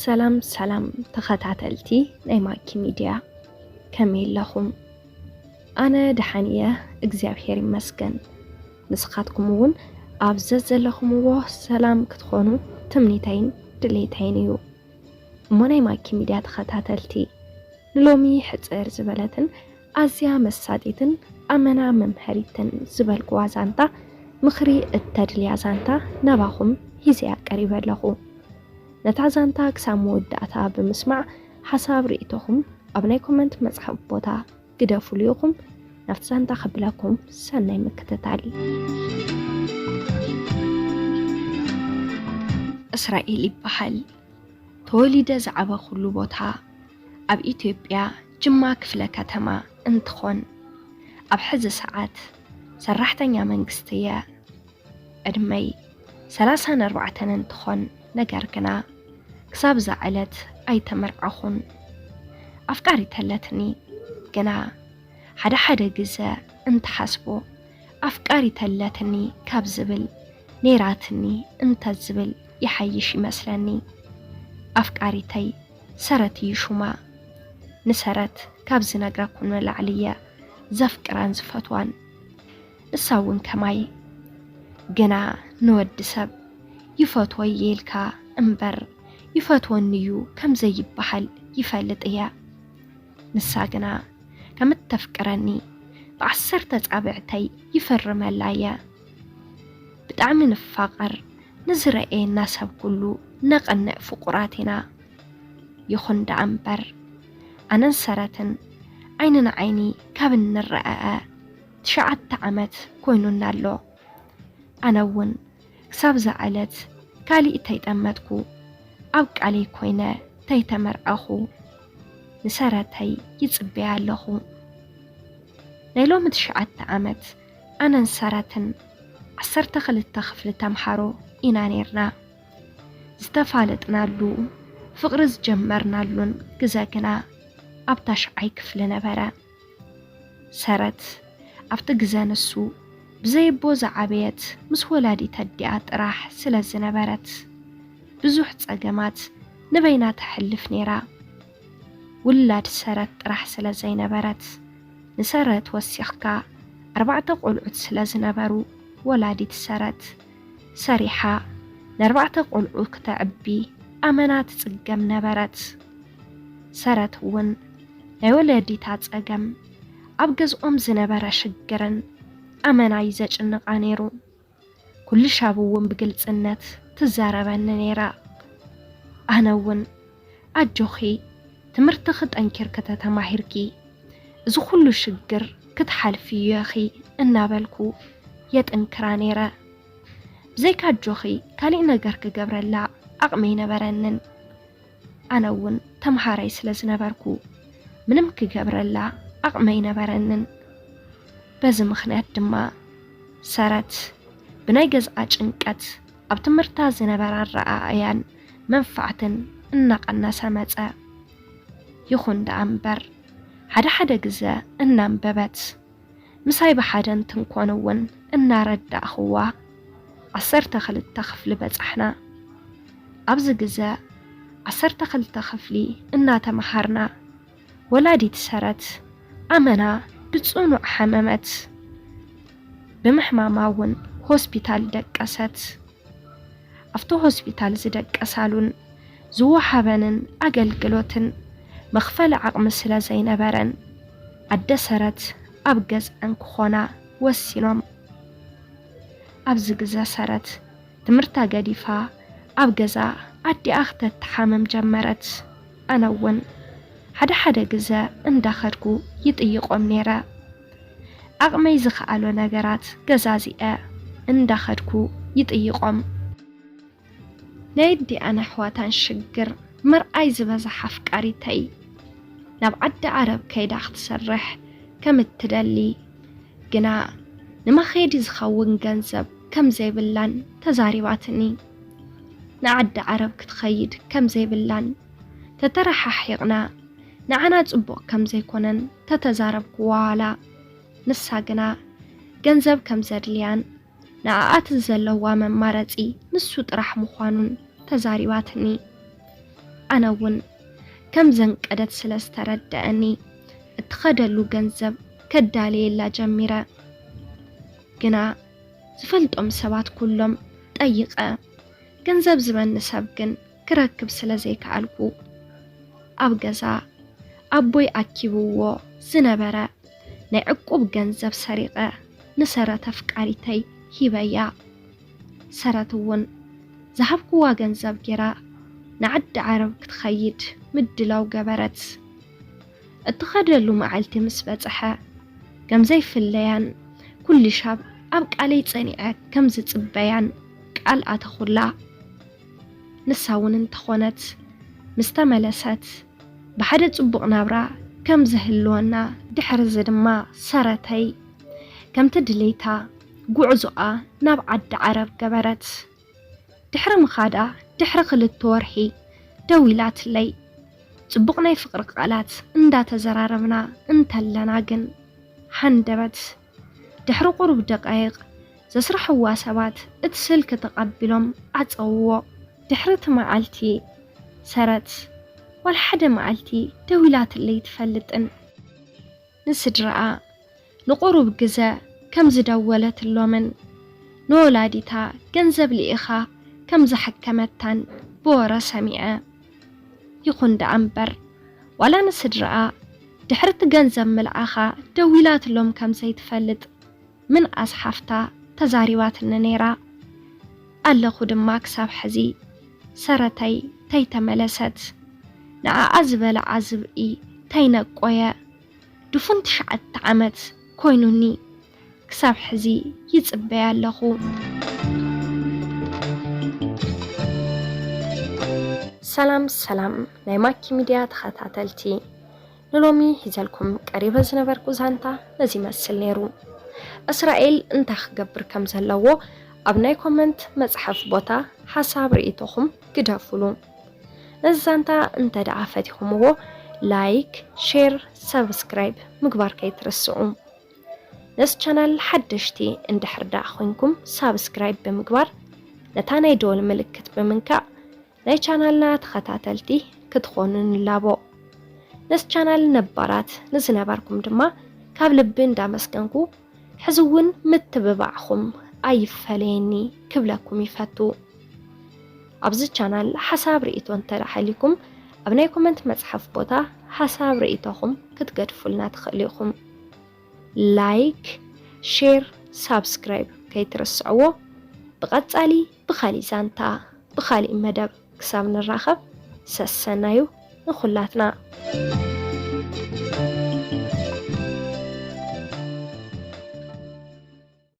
ሰላም ሰላም ተኸታተልቲ ናይ ማኪ ሚድያ፣ ከመይ ኣለኹም? ኣነ ደሓን እየ፣ እግዚኣብሔር ይመስገን። ንስኻትኩም እውን ኣብ ዘዘለኹምዎ ሰላም ክትኾኑ ትምኒተይን ድሌተይን እዩ። እሞ ናይ ማኪ ሚድያ ተኸታተልቲ፣ ንሎሚ ሕጽር ዝበለትን ኣዝያ መሳጢትን ኣመና መምሀሪትን ዝበልኩዋ ዛንታ፣ ምኽሪ እተድልያ ዛንታ ናባኹም ሂዘያ ቀሪበ ኣለኹ። ነታ ዛንታ ክሳብ መወዳእታ ብምስማዕ፣ ሓሳብ ርእይቶኹም ኣብ ናይ ኮመንት መጽሓፍ ቦታ ግደፉሉ ኢኹም። ናብቲ ዛንታ ከብለኩም፣ ሰናይ ምክትታል። እስራኤል ይበሃል። ተወሊደ ዝዓበኹሉ ቦታ ኣብ ኢትዮጵያ ጅማ ክፍለ ከተማ እንትኾን፣ ኣብ ሕዚ ሰዓት ሰራሕተኛ መንግስቲ እየ። ዕድመይ ሰላሳን ኣርባዕተን እንትኾን፣ ነገር ግና ክሳብ እዛ ዕለት ኣይተመርዓኹን። ኣፍቃሪት ኣለትኒ፣ ግና ሓደ ሓደ ግዘ እንትሓስቦ ኣፍቃሪት ኣለትኒ ካብ ዝብል ኔራትኒ እንተዝብል ይሓይሽ ይመስለኒ። ኣፍቃሪተይ ሰረት እዩ ሹማ። ንሰረት ካብ ዝነግረኩም ንላዕሊ እየ ዘፍቅራን ዝፈትዋን። ንሳ እውን ከማይ። ግና ንወዲ ሰብ ይፈትወ እየ ኢልካ እምበር ይፈትወኒ እዩ ከም ዘይበሃል ይፈልጥ እየ። ንሳ ግና ከም እተፍቅረኒ ብዓሰርተ ጻብዕተይ ይፍርመላ እየ። ብጣዕሚ ንፋቐር፣ ንዝረኣየና ሰብ ኩሉ ነቐንዕ ፍቑራት ኢና። ይኹን ደኣ እምበር፣ ኣነን ሰረትን ዓይኒ ንዓይኒ ካብ እንረኣኣ ትሽዓተ ዓመት ኮይኑና ኣሎ። ኣነ እውን ክሳብ እዛ ዕለት ካሊእ ተይጠመትኩ፣ ኣብ ቃለይ ኮይነ ተይተመርዓኹ፣ ንሰረተይ ይጽበያ ኣለኹ። ናይ ሎሚ ትሽዓተ ዓመት ኣነን ሰረትን ዓሰርተ ክልተ ክፍሊ ተምሃሮ ኢና ኔርና። ዝተፋለጥናሉ፣ ፍቕሪ ዝጀመርናሉን ግዘ ግና ኣብ ታሽዓይ ክፍሊ ነበረ። ሰረት ኣብቲ ግዘ ንሱ ብዘይ ኣቦ ዝዓበየት ምስ ወላዲት ኣዲኣ ጥራሕ ስለ ዝነበረት፣ ብዙሕ ጸገማት ንበይና ተሕልፍ ኔራ። ውላድ ሰረት ጥራሕ ስለ ዘይነበረት፣ ንሰረት ወሲኽካ ኣርባዕተ ቆልዑት ስለ ዝነበሩ፣ ወላዲት ሰረት ሰሪሓ ነርባዕተ ቆልዑ ክተዕቢ ኣመና ትጽገም ነበረት። ሰረት እውን ናይ ወለዲታ ጸገም፣ ኣብ ገዝኦም ዝነበረ ሽግርን ኣመና እዩ ዘጭንቓ ነይሩ። ኩሉ ሻብ እውን ብግልጽነት ትዛረበኒ ነይራ። ኣነ እውን፣ ኣጆኺ፣ ትምህርትኺ ጠንኪርኪ ተተማሂርኪ፣ እዚ ኩሉ ሽግር ክትሓልፍዮ ኢኺ እናበልኩ የጥንክራ ነይረ። ብዘይካ ኣጆኺ ካሊእ ነገር ክገብረላ ዓቕሚ ኣይነበረንን። ኣነ እውን ተምሃራይ ስለ ዝነበርኩ፣ ምንም ክገብረላ ዓቕሚ ኣይነበረንን። በዚ ምኽንያት ድማ ሰረት ብናይ ገዝኣ ጭንቀት ኣብ ትምህርታ ዝነበራ ኣረኣእያን መንፋዕትን እናቐነሰ መጸ። ይኹን ደኣ እምበር፣ ሓደ ሓደ ግዘ እናንበበት፣ ምሳይ ብሓደ እንትንኮን እውን እናረዳእኽዋ፣ ዓሰርተ ክልተ ክፍሊ በጻሕና። ኣብዚ ግዘ ዓሰርተ ክልተ ክፍሊ እናተመሃርና፣ ወላዲት ሰረት ኣመና ብጽኑዕ ሓመመት። ብምሕማማ እውን ሆስፒታል ደቀሰት። ኣብቲ ሆስፒታል ዝደቀሳሉን ዝወሃበንን ኣገልግሎትን መኽፈሊ ዓቕሚ ስለ ዘይነበረን፣ ኣደ ሰረት ኣብ ገዝኣን ክኾና ወሲኖም። ኣብዚ ግዘ ሰረት ትምህርታ ገዲፋ ኣብ ገዛ ኣዲኣ ክተተሓምም ጀመረት። ኣነ እውን ሓደ ሓደ ግዘ እንዳኸድኩ ይጥይቖም ነይረ። ዓቕመይ ዝኸኣሎ ነገራት ገዛዚአ እንዳኸድኩ ይጥይቖም። ናይ ኣዲኣን ኣሕዋታን ሽግር ምርኣይ ዝበዝሓ ኣፍቃሪተይ፣ ናብ ዓዲ ዓረብ ከይዳ ክትሰርሕ ከም እትደሊ፣ ግና ንመኸዲ ዝኸውን ገንዘብ ከም ዘይብላን ተዛሪባትኒ። ንዓዲ ዓረብ ክትኸይድ ከም ዘይብላን ተተረሓሒቕና፣ ንዓና ጽቡቕ ከም ዘይኮነን ተተዛረብኩዋ ዋላ፣ ንሳ ግና ገንዘብ ከም ዘድልያን ንኣኣቲ ዘለዋ መማረጺ ንሱ ጥራሕ ምዃኑን ተዛሪባትኒ። ኣነ እውን ከም ዘንቀደት ስለ ዝተረደኣኒ፣ እትኸደሉ ገንዘብ ከዳልየላ ጀሚረ። ግና ዝፈልጦም ሰባት ኩሎም ጠይቐ፣ ገንዘብ ዝበኒ ሰብ ግን ክረክብ ስለ ዘይከኣልኩ፣ ኣብ ገዛ ኣቦይ ኣኪብዎ ዝነበረ ናይ ዕቁብ ገንዘብ ሰሪቐ ንሰረት ኣፍቃሪተይ ሂበያ። ሰረት እውን ዝሃብክዋ ገንዘብ ጌራ ንዓዲ ዓረብ ክትኸይድ ምድላው ገበረት። እትኸደሉ መዓልቲ ምስ በጽሐ፣ ከም ዘይፍለያን ኩሉ ሻብ ኣብ ቃለይ ጸኒዐ ከም ዝጽበያን ቃል ኣተኹላ። ንሳ እውን እንተኾነት፣ ምስ ተመለሰት፣ ብሓደ ጽቡቕ ናብራ ከም ዝህልወና፣ ድሕሪ እዚ ድማ ሰረተይ ከምቲ ድሌታ ጉዕዞኣ ናብ ዓዲ ዓረብ ገበረት። ድሕሪ ምኻዳ ድሕሪ ክልተ ወርሒ ደዊላትለይ። ጽቡቕ ናይ ፍቕሪ ቃላት እንዳተዘራረብና እንተለና ግን፣ ሃንደበት ድሕሪ ቁሩብ ደቃይቕ ዘስርሕዋ ሰባት እቲ ስልኪ ተቐቢሎም ዓጸውዎ። ድሕሪ እቲ መዓልቲ ሰረት ዋላ ሓደ መዓልቲ ደዊላትለይ ትፈልጥን። ንስድራኣ ንቁሩብ ግዘ ከም ዝደወለትሎምን ንወላዲታ ገንዘብ ልኢኻ ከም ዘሐከመታን ብወረ ሰሚዐ። ይኹን ደኣ እምበር፣ ዋላ ንስድራኣ ድሕሪ እቲ ገንዘብ ምልኣኻ ደዊላትሎም ከም ዘይትፈልጥ ምንኣስ ሓፍታ ተዛሪባትኒ ነይራ። ኣለኹ ድማ ክሳብ ሕዚ ሰረተይ ተይተመለሰት። ንዓኣ ዝበልዓ ዝብኢ ተይነቆየ። ድፉን ትሽዓተ ዓመት ኮይኑኒ ክሳብ ሕዚ ይጽበያ ኣለኹ። ሰላም ሰላም ናይ ማኪ ሚድያ ተኸታተልቲ፣ ንሎሚ ሒዘልኩም ቀሪበ ዝነበርኩ ዛንታ ነዚ ይመስል ነይሩ። እስራኤል እንታይ ክገብር ከም ዘለዎ ኣብ ናይ ኮመንት መጽሓፍ ቦታ ሓሳብ ርእይቶኹም ግደፉሉ። ነዚ ዛንታ እንተ ደኣ ፈቲኹምዎ፣ ላይክ፣ ሼር፣ ሰብስክራይብ ምግባር ከይትርስዑ። ነዚ ቻናል ሓደሽቲ እንድሕር ደኣ ኮይንኩም፣ ሳብስክራይብ ብምግባር ነታ ናይ ደወል ምልክት ብምንካእ ናይ ቻናልና ተኸታተልቲ ክትኾኑ ንላቦ። ነዚ ቻናል ነባራት ንዝነበርኩም ድማ ካብ ልቢ እንዳመስገንኩ፣ ሕዚ እውን ምትብባዕኹም ኣይፈለየኒ ክብለኩም ይፈቱ። ኣብዚ ቻናል ሓሳብ ርእይቶ እንተ ደኣ ሃልዩኩም፣ ኣብ ናይ ኮመንት መጽሓፍ ቦታ ሓሳብ ርእይቶኹም ክትገድፉልና ትኽእሉ ኢኹም። ላይክ፣ ሼር፣ ሳብስክራይብ ከይትርስዕዎ። ብቐጻሊ ብኻሊእ ዛንታ፣ ብኻሊእ መደብ ክሳብ ንራኸብ ሰሰናዩ ንኹላትና።